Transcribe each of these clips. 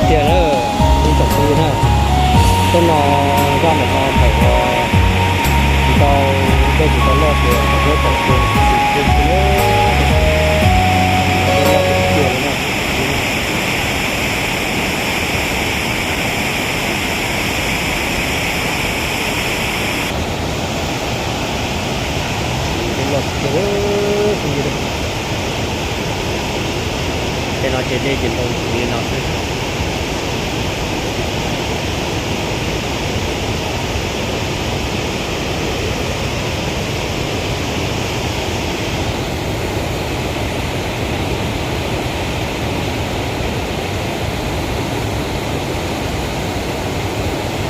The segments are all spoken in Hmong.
Tiag na, ib tsoom phooj ywg na, teb no, zaj ntawm no thaum uas tsis tau, dej tsis tau loj ces thaum dej tawm ces tsis tshua, dej loj tiag tiag li na. Dej loj tiag tiag. Tej no ces dej ces npau ntws li no xwb.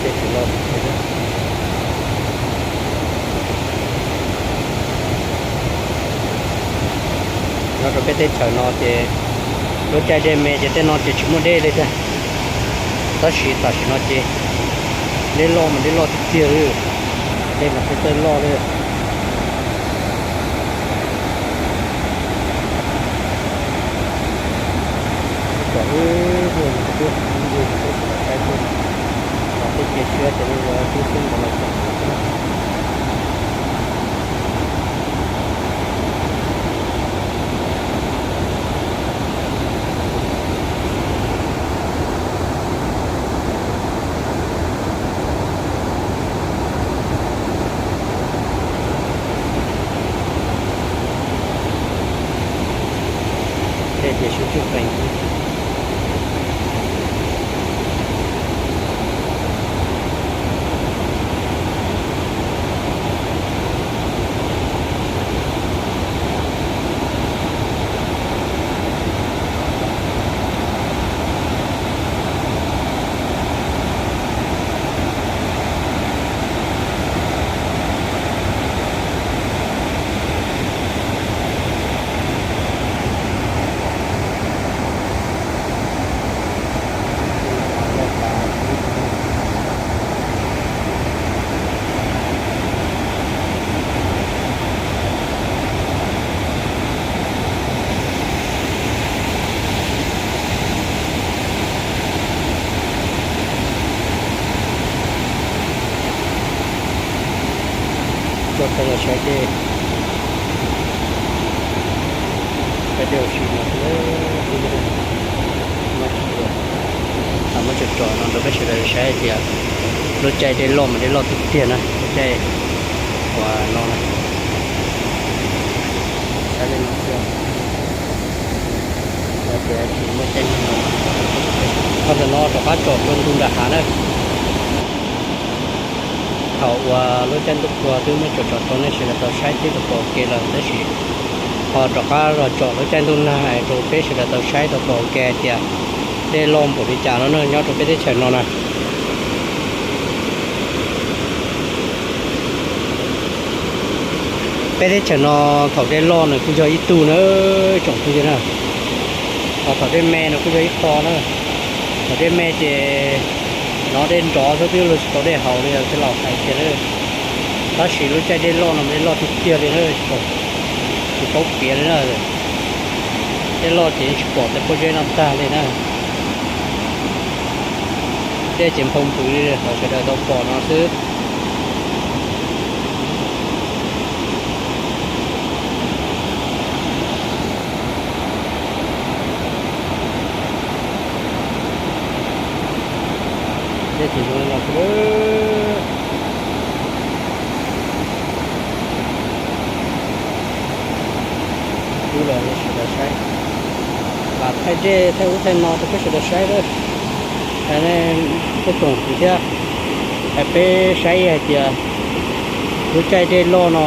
Dej tsis loj tiag tiag. Nyob rau peb teb chaws no ces lub caij dej me ces tej no ces tsis muaj dej li thiab. Tab sis tam sim no ces dej loj mas dej loj tiag tiag li. Dej mas txawj txawj loj li. Pom ib pliag no twb ib ncig peb sawv daws saib xwb, los twb cia siab tias nej yuav hlub xwb ntawd los tseem no xwb na. Dej ces sib tswb qees xwb. Coj peb los saib tej, saib tej ua si no xwb. Muab tsom tsom no rau peb sawv daws saib hais tias lub caij dej loj mas dej loj tiag tiag na, lub caij uas no na. Saib li no xwb. Lawv tias tsis muaj caij nyoog no. Qhov ntawm no rov qab tsom rau ntu nram hav na. Thaum uas lub caij ntuj qhua twb muab tsom tsom rau nej sawv daws tau saib thiab tau pom ua ke lawm tab sis ho rov qab los tsom lub caij ntuj nag rau peb sawv daws tau saib tau pom ua ke hais tias dej loj npaum li cas no na nyob rau peb teb chaws no na. Peb teb chaws no thaum dej loj nws kuj yog ib tug na, tsoom phooj ywg na. Ho thaum dej me nws kuj yog ib qho na. Thaum dej me ces hnov dej nrov xwb twb luag tsis tau dej haus li thiaj los hais tiag na. Tab sis lub caij dej loj no mas dej loj tiag tiag li na, tsis paub piav li na. Dej loj ces tsis pom tej pob zeb no tag li na. Dej ces nphau npws li qhov sawv daws tau pom no xwb. Dej ces zoo li no xwb. Twb los rau sawv daws saib, lam thaij dej thaij ub thaij no rau peb sawv daws saib lawm. Hais nej tuaj koom kuv thiab, hais peb saib hais tias lub caij dej loj no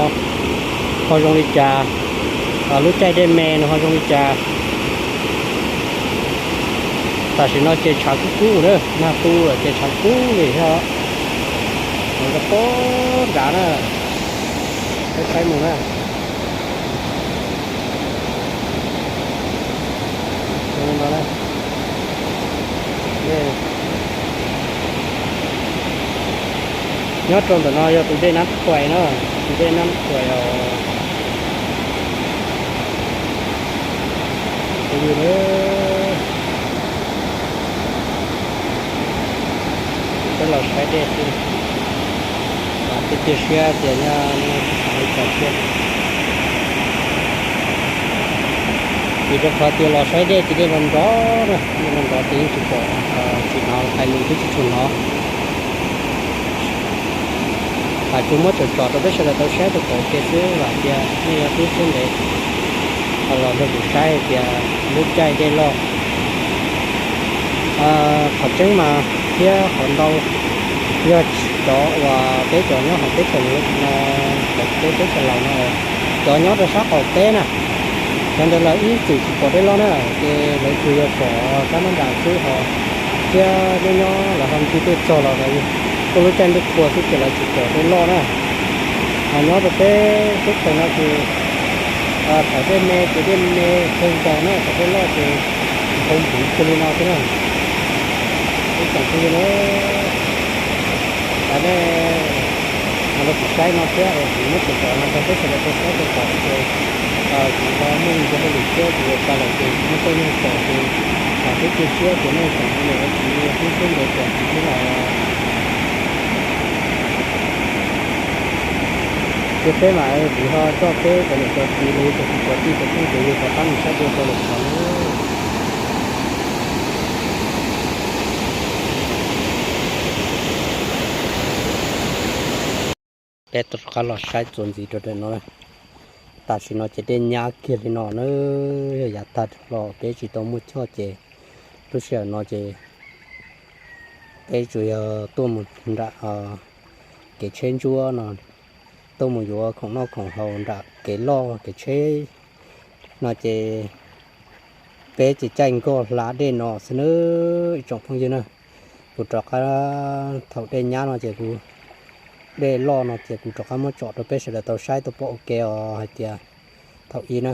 ho zoo li cas, lub caij dej me no ho zoo li cas. Tam sim no ces tshav kub kub na, nag tu lawm ces tshav kub li thiab. Mus rau pem nrad na, peb saib mus na. Zoo li no na. Nyob rau ntawm no yog tus dej Nab Thuais na, tus dej Nab Thuais os. Phooj ywg na, Dej xwb, cia siab tias nyob tsis tau li cas thiab. Vim rau qhov tias los saib dej ces dej nrov nrov na, dej nrov nrov ces yeej tsis pom, tsis hnov hais lus twb tsis tshua hnov. Hais tsuas muab tsom tsom rau peb sawv daws tau saib tau pom kiag xwb, vam tias nej yog tub siab ntev los nrog kuv saib hais tias lub caij dej loj. Qhov tseeb mas thiab qhov ntau yog cov uas peb cov nyob hauv teb chaws no, peb teb chaws Laus no, cov nyob rau sab qaum teb na, cov ntawd lawv ib txwm tsis pom dej loj na, ces lawv tsuas yog pom sab nab nram xwb ho, thiab nyob nyob lawv ho ncig tuaj txog los lawv tuaj lub caij ntuj qhua xwb ces lawv tsis pom dej loj na. Ho nyob rau peb teb chaws no ces thaum dej me ces dej me kawg nkaus na, thaum dej loj ces nphau npuv kiag li no xwb na. Ib tsoom phooj ywg na, nej los rau kuv saib no thiab es kuv muab tsom tsom no rau peb sawv daws tau saib tau pom ces kuv ho muaj ntsis hauj lwm thiab kuv yuav tso lawm ces muaj tej neeg pom ces thov cia siab ces nej tsoom phooj ywg tsis tub siab ntev ces kuv twb los. Ces peb mam li ho coj peb cov niam cov txiv los yog cov kwv cov tij cov phooj cov ywg rov qab mus saib dua rau lawm tod na. Peb rov qab los saib txuas ntxiv rau ntawm no na. Tam sim no ces dej nyab kiag li no na, yog yav tag los peb tsis tau muaj choj ces lub sij hawm no ces peb tsuas yog tuaj mus nram kev tsheb ntsuab no, tuaj mus yuav khoom noj khoom haus nram kev loj kev tsheb no ces peb ces caij nkoj hla dej no xwb nawb ib tsoom phooj ywg na. Kuv rov qab thaum dej nyab no ces kuv, dej loj no ces kuv rov qab muab tsom rau peb sawv daws tau saib tau pom ua ke os hais tias thaum ub na,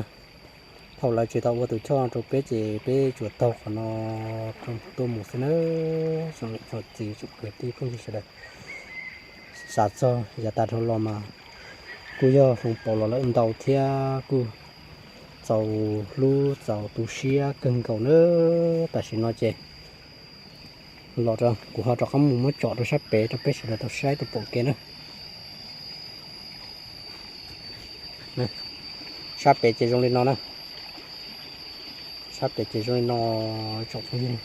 thaum lawv tsis tau ua tus choj rau peb ces peb tsuas taug qhov no tuaj mus xwb nawb tsoom niam tsoom txiv tsoom kwv tij phooj ywg sawv daws. Xav txog yav tag dhau los mas kuj yog hloov pauv los lawm ntau thiab kuj txaus hlub txaus tu siab kawg nkaus nawb. Tam sim no ces los rau kuv ho rov qab mus muab tsom rau sab pem rau peb sawv daws tau saib tau pom ua ke na. Sab pem ces zoo li no na. Sab pem ces zoo li no tsoom phooj ywg.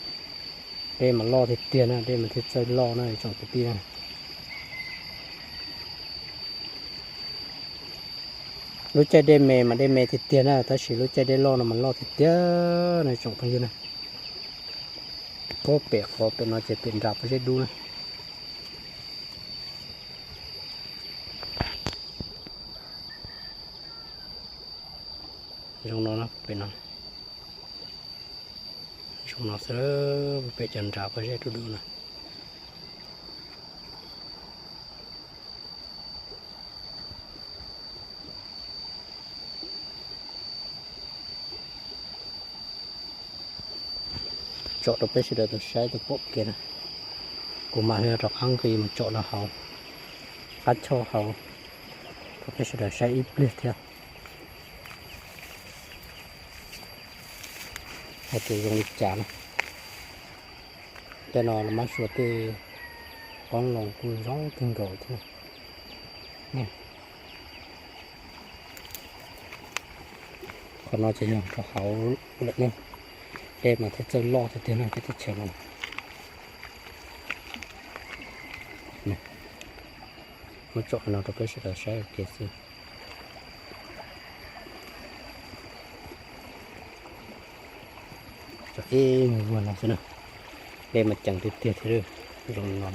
Dej mas loj tiag tiag na, dej mas thiaj txawj loj na tsoom kwv tij na. Lub caij dej me mas dej me tiag tiag na, tab sis lub caij dej loj no mas loj tiag tiag na tsoom phooj ywg na. Puag pem qhov pem no ces pem nram pob zeb dub na. Zoo no na, pem no. Zoo no xwb, pem cov nram pob zeb dub dub na. Tsom rau peb sawv daws tau saib tau pom ua ke na. Kuv mam li rov qab nqis mus tsom rau hauv qab choj hauv rau peb sawv daws saib ib pliag thiab hais tias zoo li cas na. Tej no los mab sua tej qoob loo kuj zoo kawg nkaus thiab. Qhov no ces yog rau hauv lawm ne, dej mas thiaj txawj loj tiag tiag na peb teb chaws no. Muab tsom no rau peb sawv daws saib ua ke xwb. Tsom ib nyuag vuag no xwb na, dej mas ceev tiag tiag thiab zoo li no.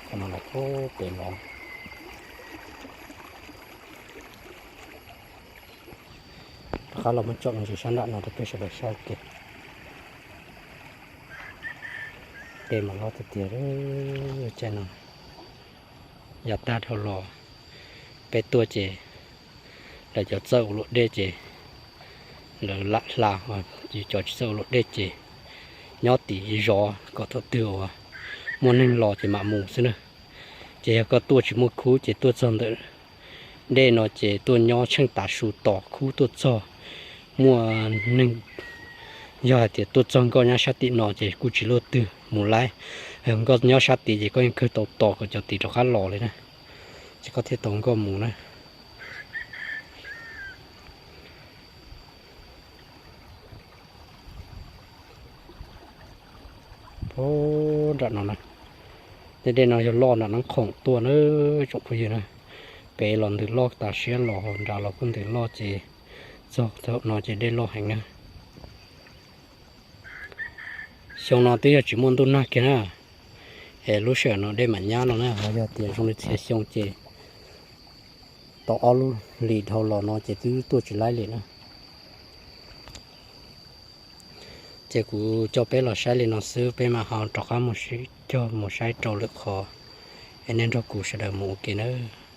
Qhov no los puag pem no. Rov qab los muab tsom me ntsis sab nram no rau peb sawv daws saib ua ke. Dej mas loj tiag tiag, caij no yav tag dhau los peb tuaj ces lawv cov txawj ua luam dej ces lawv lam hla, yus cov tsis txawj ua luam dej ces nyob tim zov kom thaum twg uas muaj neeg los ces mam mus xwb na. Ces yog koj tuaj tsis muaj khub ces tuaj txog ntawm dej no ces tuaj nyob tsheej tav su tos khub tuaj txog muaj neeg. Yog hais tias tuaj txog nkoj nyob sab tim no ces kuj tsis luaj twg mus laib. Yog nkoj nyob sab tid ces koj yeej kawg tau tos kom cov tid rov qab los li na, ces koj thiaj tau nkoj mus na. Puag nram no na, tej dej no yog loj nram Nab Khoom tuaj na tsoom phooj ywg na. Pem los ntws loj tas siab los, nram los kuj ntws loj ces txog thaum no ces dej loj heev na. Xyoo no twb yog tsis muaj ntuj nag kiag na, es lub sij hawm no dej mam nyab no na, ho yog tias zoo li txhia xyoo ces tau ob lub hlis dhau los no ces twb tuaj tsis laib li na. Ces kuv coj peb los saib li no xwb, peb mam ho rov qab mus sib cog mus saib rau lwm qhov, es nej nrog kuv sawv daws mus ua ke nawb.